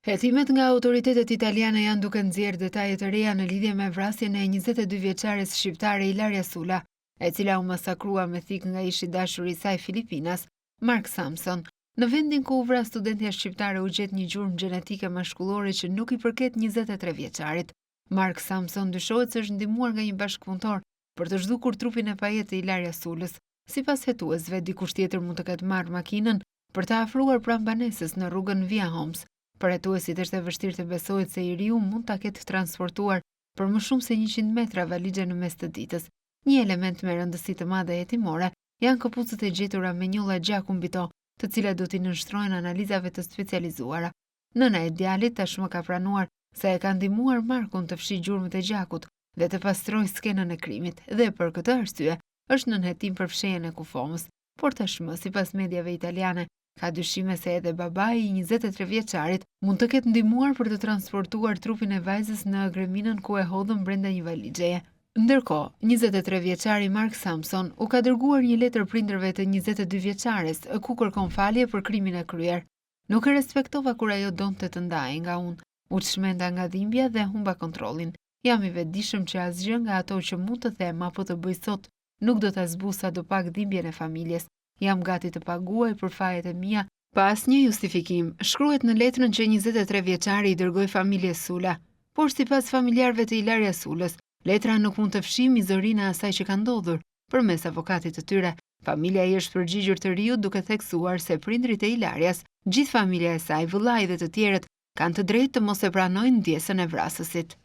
Hetimet nga autoritetet italiane janë duke nxjerrë detaje të reja në lidhje me vrasjen e 22 vjeçares shqiptare Ilaria Sula, e cila u masakrua me thikë nga ish i dashuri i saj filipinas, Mark Samson. Në vendin ku u vra studentja shqiptare u gjet një gjurmë gjenetike mashkullore që nuk i përket 23 vjeçarit. Mark Samson dyshohet se është ndihmuar nga një bashkëpunëtor për të zhdukur trupin e pajetë të Ilaria Sulës. Sipas hetuesve, dikush tjetër mund të ketë marrë makinën për ta afruar pranë banesës në rrugën Via Homs. Për hetuesit është e vështirë të besohet se i riu mund ta ketë transportuar për më shumë se 100 metra valixhe në mes të ditës. Një element me rëndësi të madhe hetimore janë këpucët e gjetura me njolla gjaku mbi to, të cilat do t'i nënshtrohen analizave të specializuara. Nëna e djalit tashmë ka pranuar se e ka ndihmuar Markun të fshijë gjurmët e gjakut dhe të pastrojë skenën e krimit dhe për këtë arsye është nën hetim për fshehjen e kufomës. Por tashmë, sipas mediave italiane, ka dyshime se edhe babai i 23 vjeçarit mund të ketë ndihmuar për të transportuar trupin e vajzës në greminën ku e hodhën brenda një valixheje. Ndërkohë, 23 vjeçari Mark Samson u ka dërguar një letër prindërve të 22 vjeçares, ku kërkon falje për krimin e kryer. Nuk e respektova kur ajo donte të ndahej nga unë. U çmenda nga dhimbja dhe humba kontrollin. Jam i vetëdijshëm që asgjë nga ato që mund të them apo të bëj sot nuk do ta zbus sadopak dhimbjen e familjes. Jam gati të paguaj për fajet e mia pa asnjë justifikim, shkruhet në letrën që 23 vjeçari i dërgoi familjes Sula. Por sipas familjarëve të Ilaria Sulës, letra nuk mund të fshijë mizorinë e asaj që ka ndodhur. Përmes avokatit të tyre, familja i është përgjigjur të riut duke theksuar se prindërit e Ilarias, gjithë familja e saj, vëllai dhe të tjerët, kanë të drejtë të mos e pranojnë ndjesën e vrasësit.